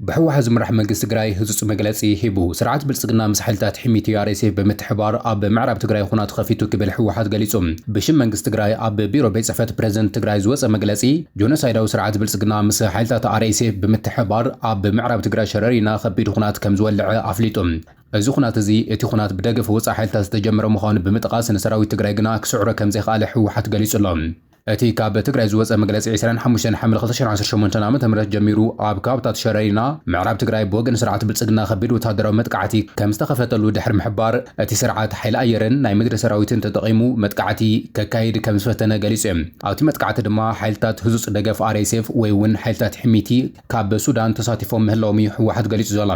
ብህወሓት ዝምራሕ መንግስቲ ትግራይ ህጹጽ መግለጺ ሂቡ። ስርዓት ብልጽግና ምስ ሓይልታት ሕሚቲ ኣር ኤስ ኤፍ ብምትሕባር ኣብ ምዕራብ ትግራይ ኹናት ኸፊቱ ክብል ህወሓት ገሊጹ። ብሽም መንግስቲ ትግራይ ኣብ ቢሮ ቤት ጽሕፈት ፕሬዝደንት ትግራይ ዝወጸ መግለጺ፣ ጆኖሳይዳዊ ስርዓት ብልጽግና ምስ ሓይልታት ኣር ኤስ ኤፍ ብምትሕባር ኣብ ምዕራብ ትግራይ ሸረሪና ኸቢድ ኹናት ከም ዝወልዐ ኣፍሊጡ። እዚ ኹናት እዚ እቲ ኹናት ብደገፍ ወጻኢ ሓይልታት ዝተጀመረ ምዃኑ ብምጥቓስ፣ ንሰራዊት ትግራይ ግና ክስዕሮ ከም ዘይኸኣለ ህወሓት ገሊጹ ኣሎ። እቲ ካብ ትግራይ ዝወጸ መግለጺ፣ ዕስራን ሓሙሽተን ሓምለ ክልተ ሽሕን ዓሰርተ ሸሞንተን ዓመተ ምህረት ጀሚሩ ኣብ ከባብታት ሸረሪና ምዕራብ ትግራይ ብወገን ስርዓት ብልጽግና ከቢድ ወታደራዊ መጥቃዕቲ ከም ዝተኸፈተሉ ድሕሪ ምሕባር፣ እቲ ስርዓት ሓይሊ ኣየርን ናይ ምድሪ ሰራዊትን ተጠቒሙ መጥቃዕቲ ከካይድ ከም ዝፈተነ ገሊጹ እዩ። ኣብቲ መጥቃዕቲ ድማ ሓይልታት ህጹጽ ደገፍ ኣር ኤስ ኤፍ ወይ እውን ሓይልታት ሕሚቲ ካብ ሱዳን ተሳቲፎም ምህላዎም እዩ ህወሓት ገሊጹ ዘሎ።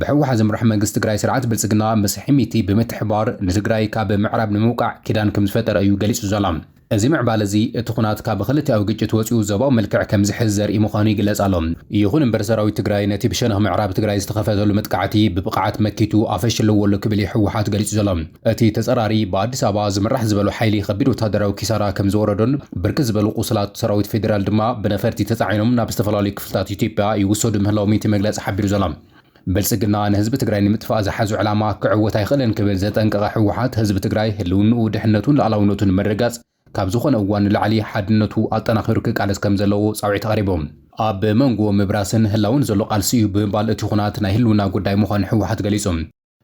ብህወሓት ዝምራሕ መንግስቲ ትግራይ ስርዓት ብልጽግና ምስ ሕሚቲ ብምትሕባር ንትግራይ ካብ ምዕራብ ንምውቃዕ ኪዳን ከም ዝፈጠረ እዩ ገሊጹ ዘሎ። እዚ ምዕባለ እዚ እቲ ኹናት ካብ ክልቲኣዊ ግጭት ወጺኡ ዞባዊ መልክዕ ከም ዝሕዝ ዘርኢ ምዃኑ ይግለጽ ኣሎ። ይኹን እምበር ሰራዊት ትግራይ ነቲ ብሸነኽ ምዕራብ ትግራይ ዝተኸፈተሉ መጥቃዕቲ ብብቕዓት መኪቱ ኣፈሽልዎ ኣሎ ክብል እዩ ህወሓት ገሊጹ ዘሎ። እቲ ተጸራሪ ብኣዲስ ኣበባ ዝምራሕ ዝበሎ ሓይሊ ከቢድ ወታደራዊ ኪሳራ ከም ዝወረዶን ብርክት ዝበሉ ቁስላት ሰራዊት ፌዴራል ድማ ብነፈርቲ ተጻዒኖም ናብ ዝተፈላለዩ ክፍልታት ኢትዮጵያ ይውሰዱ ምህላዎም እቲ መግለጺ ሓቢሩ ዘሎ። ብልጽግና ንህዝቢ ትግራይ ንምጥፋእ ዝሓዞ ዕላማ ክዕወት ኣይኽእልን ክብል ዘጠንቀቐ ህወሓት፣ ህዝቢ ትግራይ ህልውንኡ፣ ድሕነቱን ሉዓላውነቱን ንምርግጋጽ ካብ ዝኾነ እዋን ንላዕሊ ሓድነቱ ኣጠናኺሩ ክቃለስ ከም ዘለዎ ጻውዒት ኣቕሪቡ። ኣብ መንጎ ምብራስን ህላውን ዘሎ ቃልሲ እዩ ብምባል እቲ ኹናት ናይ ህልውና ጉዳይ ምዃኑ ህወሓት ገሊጹ።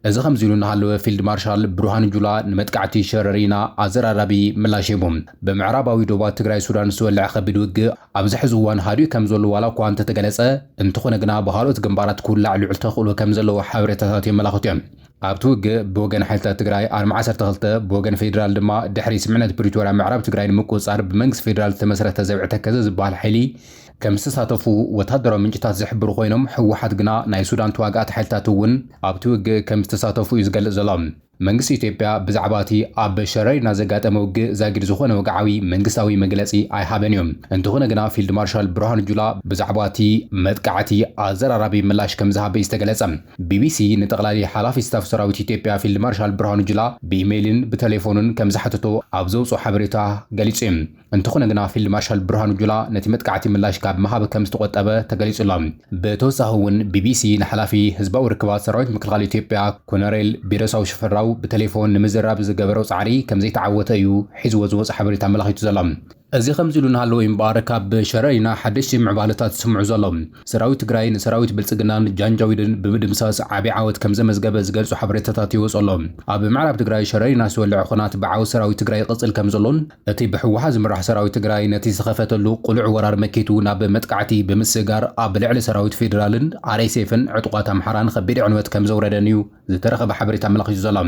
እዚ ከምዚ ኢሉ እናሃለወ ፊልድ ማርሻል ብርሃኑ ጁላ ንመጥቃዕቲ ሸረሪና ኣዘራራቢ ምላሽ ሂቡ። ብምዕራባዊ ዶባት ትግራይ ሱዳን ዝተወልዐ ከቢድ ውግእ ኣብዚ ሕዚ እዋን ሃዲኡ ከም ዘሎ ዋላ እኳ እንተተገለጸ፣ እንተኾነ ግና ብኻልኦት ግንባራት ክውላዕ ልዑል ተኽእሎ ከም ዘለዎ ሓበሬታታት የመላኽቱ እዮም። ኣብቲ ውግእ ብወገን ሓይልታት ትግራይ ኣርማ ዓሰርተ ክልተ፣ ብወገን ፌዴራል ድማ ድሕሪ ስምምዕነት ፕሪቶርያ ምዕራብ ትግራይ ንምቁጽጻር ብመንግስቲ ፌዴራል ዝተመስረተ ዘብዒ ተከዘ ዝበሃል ሓይሊ ከም ዝተሳተፉ ወታደራዊ ምንጭታት ዝሕብሩ ኮይኖም፣ ህወሓት ግና ናይ ሱዳን ተዋጋእቲ ሓይልታት እውን ኣብቲ ውግእ ከም ዝተሳተፉ እዩ ዝገልጽ ዘሎ። መንግስቲ ኢትዮጵያ ብዛዕባ እቲ ኣብ ሸረሪና ዘጋጠመ ውግእ ዛጊድ ዝኾነ ወግዓዊ መንግስታዊ መግለጺ ኣይሃበን እዩ። እንተኾነ ግና ፊልድ ማርሻል ብርሃኑ ጁላ ብዛዕባ እቲ መጥቃዕቲ ኣዘራራቢ ምላሽ ከም ዝሃበ እዩ ዝተገለጸ። ቢ ቢ ሲ ንጠቕላሊ ሓላፊ ስታፍ ሰራዊት ኢትዮጵያ ፊልድ ማርሻል ብርሃኑ ጁላ ብኢሜይልን ብቴሌፎንን ከም ዝሓተቶ ኣብ ዘውፅኦ ሓበሬታ ገሊጹ እዩ። እንተኾነ ግና ፊልድ ማርሻል ብርሃኑ ጁላ ነቲ መጥቃዕቲ ምላሽ ካብ ምሃብ ከም ዝተቖጠበ ተገሊጹ ኣሎ። ብተወሳኺ እውን ቢ ቢ ሲ ንሓላፊ ህዝባዊ ርክባት ሰራዊት ምክልኻል ኢትዮጵያ ኮነሬል ቢረሳው ሽፈራው ብቴሌፎን ንምዝራብ ዝገበሮ ጻዕሪ ከም ዘይተዓወተ እዩ ሒዝዎ ዝወጽእ ሓበሬታ ኣመላኺቱ ዘሎ። እዚ ከምዚ ኢሉ እናሃለወ እዩ እምበኣር፣ ካብ ሸረሪና ሓደሽቲ ምዕባለታት ዝስምዑ ዘሎ። ሰራዊት ትግራይ ንሰራዊት ብልጽግናን ጃንጃዊድን ብምድምሳስ ዓቢ ዓወት ከም ዘመዝገበ ዝገልጹ ሓበሬታታት ይወጽኡ ኣሎ። ኣብ ምዕራብ ትግራይ ሸረሪና ዝተወልዐ ኹናት ብዓወት ሰራዊት ትግራይ ይቕጽል ከም ዘሎን፣ እቲ ብህወሓት ዝምራሕ ሰራዊት ትግራይ ነቲ ዝተኸፈተሉ ቅሉዕ ወራር መኪቱ ናብ መጥቃዕቲ ብምስግጋር ኣብ ልዕሊ ሰራዊት ፌዴራልን ኣር ኤስ ኤፍን ዕጡቓት ኣምሓራን ከቢድ ዕንወት ከም ዘውረደን እዩ ዝተረኸበ ሓበሬታ ኣመላኺቱ ዘሎ።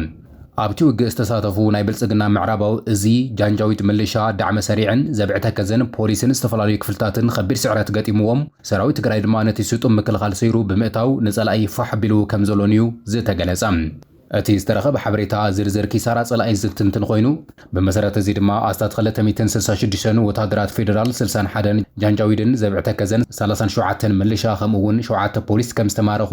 ኣብቲ ውግእ ዝተሳተፉ ናይ ብልጽግና ምዕራባዊ እዚ ጃንጃዊድ ምልሻ ዳዕመ ሰሪዕን ዘብዒ ተከዘን ፖሊስን ዝተፈላለዩ ክፍልታትን ከቢድ ስዕረት ገጢምዎም፣ ሰራዊት ትግራይ ድማ ነቲ ስጡም ምክልኻል ሰይሩ ብምእታው ንጸላኢ ፋሕ ኣቢሉ ከም ዘሎን እዩ ዝተገለጸ። እቲ ዝተረኸበ ሓበሬታ ዝርዝር ኪሳራ ጸላኢ ዝትንትን ኮይኑ፣ ብመሰረት እዚ ድማ ኣስታት ክልተ ሚእትን ስልሳ ሽዱሽተን ወታደራት ፌዴራል፣ ስልሳን ሓደን ጃንጃዊድን ዘብዒ ተከዘን፣ ሰላሳን ሸውዓተን ምልሻ ከምኡ እውን ሸውዓተ ፖሊስ ከም ዝተማረኹ፣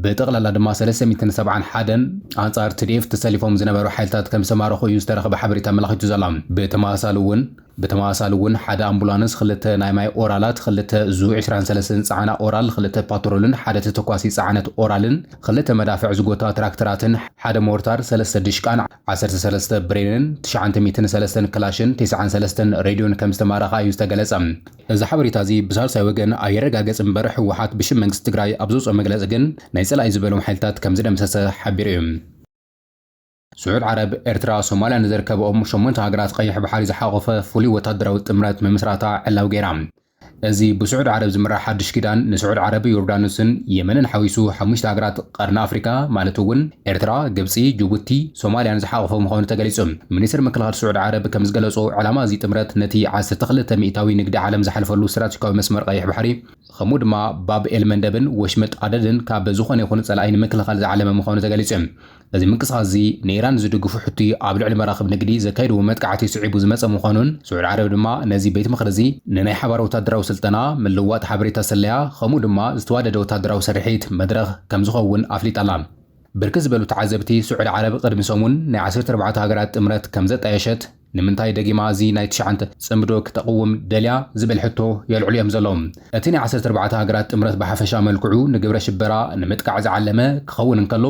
ብጠቕላላ ድማ ሰለስተ ሚእትን ሰብዓን ሓደን ኣንጻር ቲ ዲ ኤፍ ተሰሊፎም ዝነበሩ ሓይልታት ከም ዝተማረኹ እዩ ዝተረኸበ ሓበሬታ ኣመላኺቱ ዘሎ። ብተመሳሳሊ እውን ብተመሳሳሊ እውን ሓደ ኣምቡላንስ፣ ክልተ ናይ ማይ ኦራላት፣ ክልተ ዙ ዕስራን ሰለስተን ጸዓና ኦራል፣ ክልተ ፓትሮልን ሓደ ተተኳሲ ጸዓነት ኦራልን፣ ክልተ መዳፍዕ ዝጎታ ትራክተራትን ሓደ ሞርታር፣ ሰለስተ ድሽቃን ዓሰርተ ሰለስተ ብሬንን ትሽዓተ ሚእትን ሰለስተን ክላሽን ተስዓን ሰለስተን ሬድዮን ከም ዝተማረኻ እዩ ዝተገለጸ። እዚ ሓበሬታ እዚ ብሳልሳይ ወገን ኣየረጋገጽ እምበር፣ ህወሓት ብሽም መንግስቲ ትግራይ ኣብ ዘውፅኦ መግለጺ ግን ናይ ጸላኢ ዝበሎም ሓይልታት ከም ዝደምሰሰ ሓቢሩ እዩ። ስዑድ ዓረብ፣ ኤርትራ፣ ሶማልያ ንዘርከበኦም ሸሞንተ ሃገራት ቀይሕ ባሕሪ ዝሓቖፈ ፍሉይ ወታደራዊ ጥምረት ምምስራታ ዕላዊ ገይራ። እዚ ብስዑድ ዓረብ ዝምራሕ ሓድሽ ኪዳን ንስዑድ ዓረብ፣ ዮርዳኖስን የመንን ሓዊሱ ሓሙሽተ ሃገራት ቀርኒ ኣፍሪካ ማለት እውን ኤርትራ፣ ግብፂ፣ ጅቡቲ፣ ሶማልያን ዝሓቖፈ ምዃኑ ተገሊጹ። ሚኒስትር ምክልኻል ስዑድ ዓረብ ከም ዝገለጾ፣ ዕላማ እዚ ጥምረት ነቲ ዓሰርተ ክልተ ሚእታዊ ንግዲ ዓለም ዝሓልፈሉ ስትራቴጂካዊ መስመር ቀይሕ ባሕሪ ከምኡ ድማ ባብ ኤል መንደብን ወሽመጥ ዓደድን ካብ ዝኾነ ይኹን ጸላኢ ንምክልኻል ዝዓለመ ምዃኑ ተገሊጹ። እዚ ምንቅስቓስ እዚ ንኢራን ዝድግፉ ሑቲ ኣብ ልዕሊ መራኽብ ንግዲ ዘካይድዎ መጥቃዕቲ ስዒቡ ዝመጸ ምዃኑን፣ ስዑድ ዓረብ ድማ ነዚ ቤት ምኽሪ እዚ ንናይ ሓባር ወታደራዊ ስልጠና፣ ምልውዋጥ ሓበሬታ ስለያ፣ ከምኡ ድማ ዝተዋደደ ወታደራዊ ስርሒት መድረኽ ከም ዝኸውን ኣፍሊጣ ኣላ። ብርክት ዝበሉ ተዓዘብቲ፣ ስዑዲ ዓረብ ቅድሚ ሰሙን ናይ ዓሰርተ ኣርባዕተ ሃገራት ጥምረት ከም ዘጣየሸት፣ ንምንታይ ደጊማ እዚ ናይ ትሽዓተ ጽምዶ ክተቕውም ደልያ ዝብል ሕቶ የልዕሉ እዮም ዘለዉ። እቲ ናይ ዓሰርተ ኣርባዕተ ሃገራት ጥምረት ብሓፈሻ መልክዑ ንግብረ ሽበራ ንምጥቃዕ ዝዓለመ ክኸውን እንከሎ፣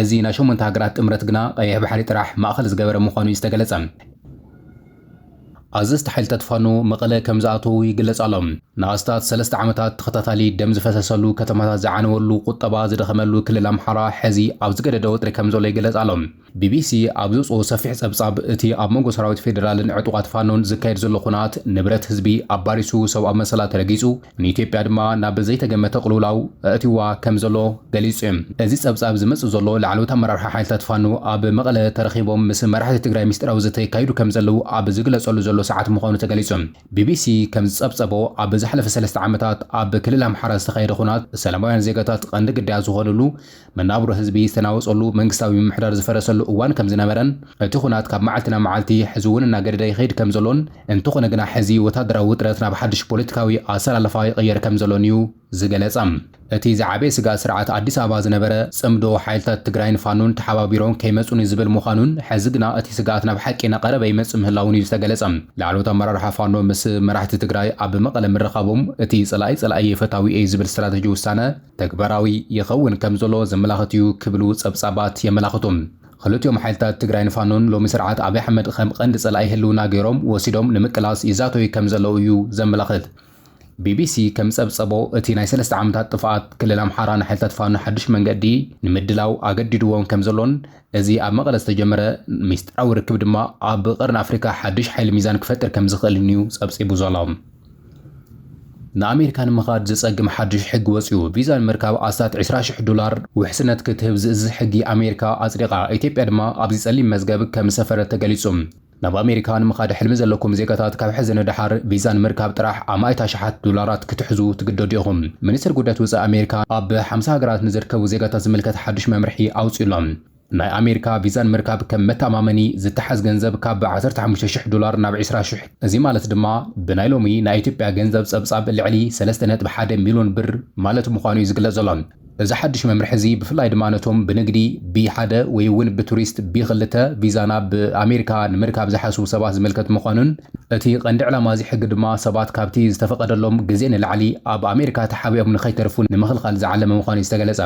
እዚ ናይ ሸሞንተ ሃገራት ጥምረት ግና ቀይሕ ባሕሪ ጥራሕ ማእኸል ዝገበረ ምዃኑ እዩ ዝተገለጸ። ኣዘዝቲ ሓይልታት ፋኖ መቐለ ከም ዝኣተዉ ይግለጽ ኣሎ። ንኣስታት ሰለስተ ዓመታት ተኸታታሊ ደም ዝፈሰሰሉ፣ ከተማታት ዝዓነወሉ፣ ቁጠባ ዝደኸመሉ ክልል ኣምሓራ ሕዚ ኣብ ዝገደደ ወጥሪ ከም ዘሎ ይግለጽ ኣሎ። ቢቢሲ ኣብ ዘውፅኦ ሰፊሕ ጸብጻብ፣ እቲ ኣብ መንጎ ሰራዊት ፌደራልን ዕጡቓት ፋኖን ዝካየድ ዘሎ ኹናት ንብረት ህዝቢ ኣባሪሱ፣ ሰብኣዊ መሰላት ረጊጹ፣ ንኢትዮጵያ ድማ ናብ ዘይተገመተ ቅልውላው ኣእትይዋ ከም ዘሎ ገሊጹ እዩ። እዚ ጸብጻብ ዝመጽእ ዘሎ፣ ላዕለዎት ኣመራርሓ ሓይልታት ፋኖ ኣብ መቐለ ተረኺቦም ምስ መራሕቲ ትግራይ ምስጢራዊ ዘተ የካይዱ ከም ዘለዉ ኣብ ዝግለጸሉ ዘሎ ሰዓት ምዃኑ ተገሊጹ። ቢቢሲ ከም ዝጸብጸቦ፣ ኣብ ዝሓለፈ ሰለስተ ዓመታት ኣብ ክልል ኣምሓራ ዝተኻየደ ኹናት ሰላማውያን ዜጋታት ቀንዲ ግዳያት ዝኾኑሉ፣ መናብሮ ህዝቢ ዝተናወጸሉ፣ መንግስታዊ ምምሕዳር ዝፈረሰሉ እዋን ከም ዝነበረን፣ እቲ ኹናት ካብ መዓልቲ ናብ መዓልቲ ሕዚ እውን እናገደደ ይኸይድ ከም ዘሎን፣ እንተኾነ ግና ሕዚ ወታደራዊ ውጥረት ናብ ሓድሽ ፖለቲካዊ ኣሰላልፋ ይቕየር ከም ዘሎን እዩ ዝገለጸ። እቲ ዝዓበየ ስግኣት ስርዓት ኣዲስ ኣበባ ዝነበረ ጽምዶ ሓይልታት ትግራይን ፋኖን ተሓባቢሮም ከይመጹኒ ዝብል ምዃኑን፣ ሕዚ ግና እቲ ስግኣት ናብ ሓቂ እናቐረበ ይመጽእ ምህላውን እዩ ዝተገለጸ። ላዕለዎት ኣመራርሓ ፋኖ ምስ መራሕቲ ትግራይ ኣብ መቐለ ምርኻቦም፣ እቲ ጸላኢ ጸላኢ ፈታዊ እዩ ዝብል ስትራተጂ ውሳነ ተግባራዊ ይኸውን ከም ዘሎ ዘመላኽት እዩ ክብሉ ጸብጻባት የመላኽቱ። ክልቲኦም ሓይልታት ትግራይን ፋኖን ሎሚ ስርዓት ኣብይ ኣሕመድ ከም ቀንዲ ጸላኢ ህልውና ገይሮም ወሲዶም ንምቅላስ ይዛተዩ ከም ዘለዉ እዩ ዘመላኽት። ቢቢሲ ከም ጸብጸቦ፣ እቲ ናይ ሰለስተ ዓመታት ጥፍኣት ክልል ኣምሓራ ንሓይልታት ፋኖ ሓድሽ መንገዲ ንምድላው ኣገዲድዎም ከም ዘሎን፣ እዚ ኣብ መቐለ ዝተጀመረ ሚስጥራዊ ርክብ ድማ ኣብ ቀርኒ ኣፍሪካ ሓድሽ ሓይሊ ሚዛን ክፈጥር ከም ዝኽእልን እዩ ጸብጺቡ ዘሎ። ንኣሜሪካ ንምኻድ ዘጸግም ሓድሽ ሕጊ ወጺኡ። ቪዛ ንምርካብ ኣስታት ዕስራ ሽሕ ዶላር ውሕስነት ክትህብ ዝእዝዝ ሕጊ ኣሜሪካ ኣጽዲቓ። ኢትዮጵያ ድማ ኣብዚ ጸሊም መዝገብ ከም ዝሰፈረት ተገሊጹ። ናብ ኣሜሪካ ንምኻድ ሕልሚ ዘለኩም ዜጋታት፣ ካብ ሕዚ ንደሓር ቪዛ ንምርካብ ጥራሕ ኣማኢት ኣሽሓት ዶላራት ክትሕዙ ትግደዱ ኢኹም። ሚኒስትር ጉዳያት ወጻኢ ኣሜሪካ ኣብ ሓምሳ ሃገራት ንዝርከቡ ዜጋታት ዝምልከት ሓድሽ መምርሒ ኣውጺኡ ኣሎ። ናይ ኣሜሪካ ቪዛ ንምርካብ ከም መተኣማመኒ ዝተሓዝ ገንዘብ ካብ ዓሰርተ ሓሙሽተ ሽሕ ዶላር ናብ ዕስራ ሽሕ፣ እዚ ማለት ድማ ብናይ ሎሚ ናይ ኢትዮጵያ ገንዘብ ጸብጻብ ልዕሊ ሰለስተ ነጥቢ ሓደ ሚልዮን ብር ማለት ምዃኑ እዩ ዝግለጽ ዘሎ። እዚ ሓድሽ መምርሒ እዚ ብፍላይ ድማ ነቶም ብንግዲ ቢ ሓደ ወይ እውን ብቱሪስት ቢ ክልተ ቪዛ ናብ ኣሜሪካ ንምርካብ ዝሓስቡ ሰባት ዝምልከት ምዃኑን፣ እቲ ቀንዲ ዕላማ እዚ ሕጊ ድማ ሰባት ካብቲ ዝተፈቐደሎም ግዜ ንላዕሊ ኣብ ኣሜሪካ ተሓቢኦም ንኸይተርፉ ንምኽልኻል ዝዓለመ ምዃኑ እዩ ዝተገለጸ።